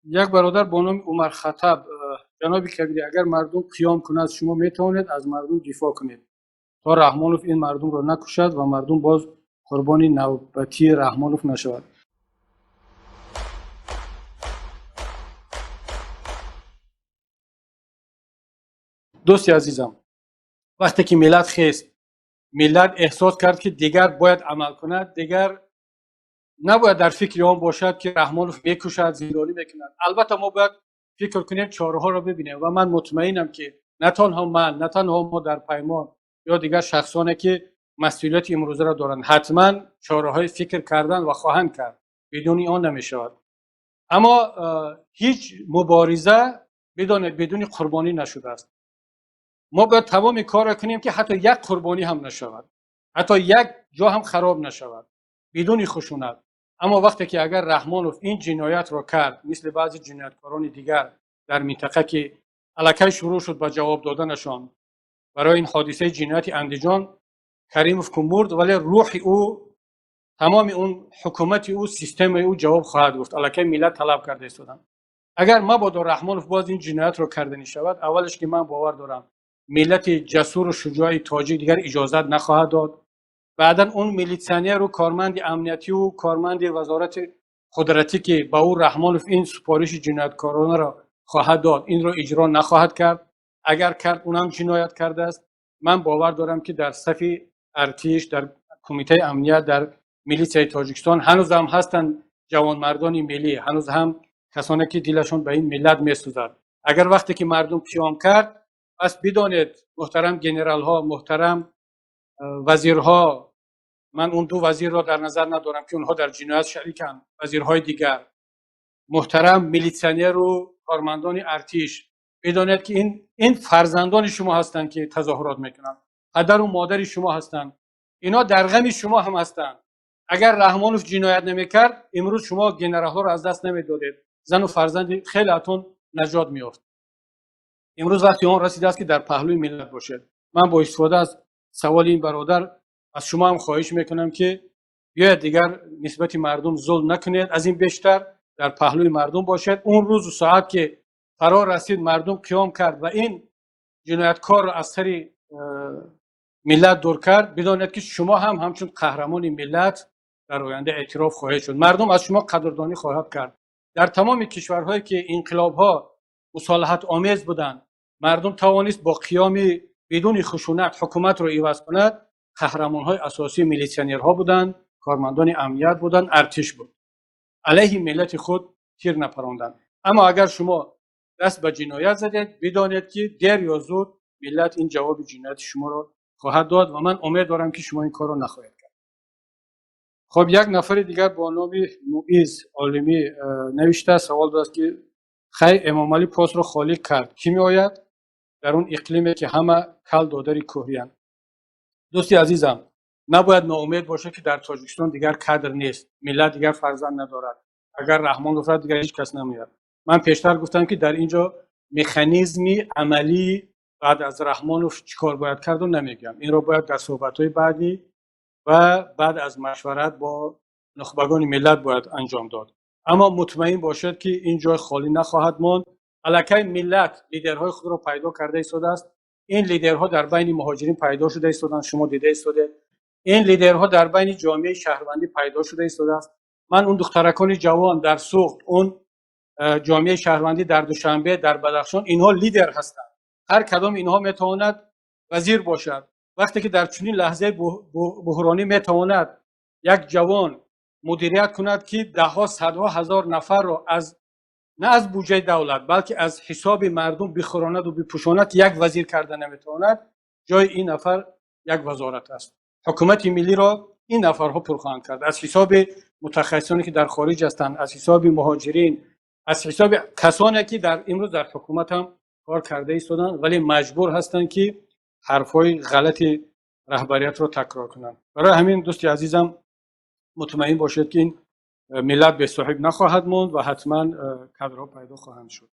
Як бародар бо номи Умар Хаттаб: ҷаноби Кабирӣ, агар мардум қиём кунад, шумо метавонед аз мардум дифоъ кунед, то Раҳмонов ин мардумро накушад ва мардум боз қурбони навбатии Раҳмонов нашавад. Дӯсти азизам, вақте ки миллат хест, миллат эҳсос кард, ки дигар бояд амал кунад, дигар набояд дар фикри он бошад, ки Раҳмонов мекушад, зиндонӣ мекунад. Албатта, мо бояд фикр кунем, чораҳоро бибинем ва ман мутмаинам, ки на танҳо ман, на танҳо мо дар Паймон ё дигар шахсоне, ки масъулияти имрӯзаро доранд, ҳатман чораҳои фикр кардан ва хоҳанд кард, бидуни он намешавад. Аммо ҳеҷ мубориза, бидонед, бидуни қурбонӣ нашудааст. Мо бояд тамоми корро кунем, ки ҳатто як қурбонӣ ҳам нашавад, ҳатто як ҷо ҳам хароб нашавад, бидуни хушунат. Аммо вақте ки агар Раҳмонов ин ҷиноятро кард, мисли баъзе ҷинояткорони дигар дар минтақа, ки аллакай шурӯъ шуд ба ҷавоб доданашон барои ин ҳодисаи ҷинояти Андиҷон, Каримов ку мурд, вале рӯҳи ӯ, тамоми он ҳукумати ӯ, системаи ӯ ҷавоб хоҳад гуфт. Аллакай миллат талаб карда истоданд. Агар мабодо Раҳмонов боз ин ҷиноятро карданӣ шавад, аввалаш ки ман бовар дорам, миллати ҷасуру шуҷои тоҷик дигар иҷозат нахоҳад дод. Баъдан он милитсионеру корманди амниятиву корманди вазорати қудратӣ, ки ба ӯ Раҳмонов ин супориши ҷинояткоронаро хоҳад дод, инро иҷро нахоҳад кард. Агар кард, унам ҷиноят кардааст. Ман бовар дорам, ки дар сафи артиш, дар кумитаи амният, дар милитсияи Тоҷикистон ҳанӯз ҳам ҳастанд ҷавонмардони миллӣ, ҳанӯз ҳам касоне, ки дилашон ба ин миллат месӯзад. Агар вақте ки мардум қиём кард, пас бидонед, муҳтарам генералҳо, муҳтарам вазирҳо, ман он ду вазирро дар назар надорам, ки онҳо дар ҷиноят шариканд, вазирҳои дигар, муҳтарам милитсионеру кормандони артиш, бидонед, ки ин фарзандони шумо ҳастанд, ки тазоҳурот мекунанд, падару модари шумо ҳастанд, инҳо дар ғами шумо ҳам ҳастанд. Агар Раҳмонов ҷиноят намекард, имрӯз шумо генералҳоро аз даст намедодед, зану фарзанди хелеатон наҷот меёфт. Имрӯз вақти он расидааст, ки дар паҳлӯи миллат бошед. Ман бо истифода аз саволи ин бародар аз шумо ҳам хоҳиш мекунам, ки биёед, дигар нисбати мардум зулм накунед, аз ин бештар дар паҳлӯи мардум бошед. Он рӯзу соат ки фаро расид, мардум қиём кард ва ин ҷинояткорро аз сари миллат дур кард, бидонед, ки шумо ҳам ҳамчун қаҳрамони миллат дар оянда эътироф хоҳед шуд, мардум аз шумо қадрдонӣ хоҳад кард. Дар тамоми кишварҳое ки инқилобҳо мусолиҳатомез буданд, мардум тавонист бо қиёми бидуни хушунат ҳукуматро иваз кунад, қаҳрамонҳои асосии милитсионерҳо буданд, кормандони амният буданд, артиш буд. Алайҳи миллати худ тир напаронданд. Аммо агар шумо даст ба ҷиноят задед, бидонед, ки дер ё зуд миллат ин ҷавоби ҷинояти шуморо хоҳад дод ва ман умед дорам, ки шумо ин корро нахоҳед кард. Хоб, як нафари дигар бо номи Муиз Олимӣ навишта, савол додааст, ки хай, Эмомалӣ постро холӣ кард, кӣ меояд дар он иқлиме, ки ҳама кал додари кӯҳиянд? Дӯсти азизам, набояд ноумед бошад, ки дар Тоҷикистон дигар кадр нест, миллат дигар фарзанд надорад, агар Раҳмонов рафт, дигар ҳеҷ кас намеояд. Ман пештар гуфтам, ки дар ин ҷо механизми амалии баъд аз Раҳмонов чӣ кор бояд карду намегӯям. Инро бояд дар суҳбатҳои баъдӣ ва баъд аз машварат бо нухбагони миллат бояд анҷом дод. Аммо мутмаин бошед, ки ин ҷой холӣ нахоҳад монд. Аллакай миллат лидерҳои худро пайдо карда истодааст. Ин лидерҳо дар байни муҳоҷирин пайдо шуда истоданд, шумо дида истодед. Ин лидерҳо дар байни ҷомеаи шаҳрвандӣ пайдо шуда истодааст. Ман он духтаракони ҷавон дар Суғд, он ҷомеаи шаҳрвандӣ дар Душанбе, дар Бадахшон, инҳо лидер ҳастанд. Ҳар кадом инҳо метавонад вазир бошад. Вақте ки дар чунин лаҳзаи буҳронӣ метавонад як ҷавон мудирият кунад, ки даҳҳо, садҳо ҳазор нафарро аз на аз буҷаи давлат, балки аз ҳисоби мардум бихӯронаду бипӯшонад, як вазир карда наметавонад, ҷои ин нафар як вазорат аст. Ҳукумати миллиро ин нафарҳо пур хоҳанд кард, аз ҳисоби мутахассисоне, ки дар хориҷ ҳастанд, аз ҳисоби муҳоҷирин, аз ҳисоби касоне, ки дар имрӯз дар ҳукумат ҳам кор карда истоданд, вале маҷбур ҳастанд, ки ҳарфҳои ғалати раҳбариятро такрор кунанд. Барои ҳамин, дӯсти азизам, мутмаин бошед, ки ин миллат бесоҳиб нахоҳад монд ва ҳатман кадрҳо пайдо хоҳанд шуд.